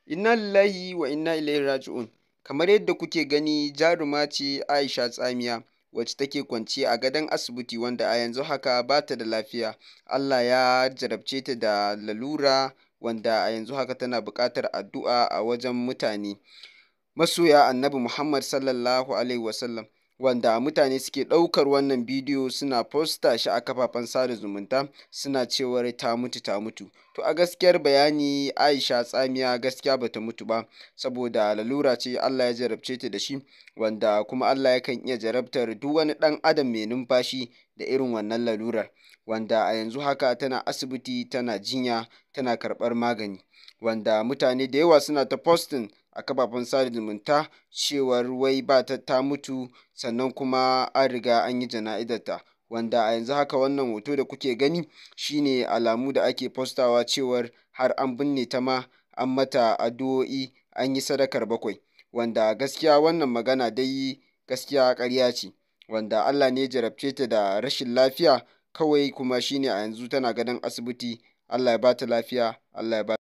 Inna lillahi wa inna ilaihi raji'un. Kamar yadda kuke gani, jaruma ce Aisha Tsamiya wacce take kwance a gadon asibiti, wanda a yanzu haka ba ta da lafiya. Allah ya jarabce ta da lalura, wanda a yanzu haka tana buƙatar addu'a a wajen mutane masoya Annabi Muhammad sallallahu alaihi wasallam, wanda mutane suke ɗaukar wannan bidiyo suna posta shi a kafafen sada zumunta, suna cewar ta mutu, ta mutu. To, a gaskiyar bayani, Aisha Tsamiya gaskiya bata mutu ba, saboda lalura ce Allah ya jarabce ta da shi, wanda kuma Allah yakan iya jarabtar duk wani ɗan adam mai numfashi da irin wannan lalurar, wanda a yanzu haka tana asibiti, tana jinya, tana karɓar magani, wanda mutane da yawa suna ta posting a kafafen sada zumunta cewar wai ba ta ta mutu, sannan kuma an riga an yi jana'izarta, wanda a yanzu haka wannan hoto da kuke gani shine alamu da ake postawa cewar har an binne ta ma, an mata addu'o'i, an yi sadakar bakwai, wanda gaskiya wannan magana dai gaskiya ƙarya ce, wanda Allah ne ya jarabce ta da rashin lafiya kawai, kuma shine a yanzu tana gadon asibiti. Allah ya ba ta lafiya, Allah ya ba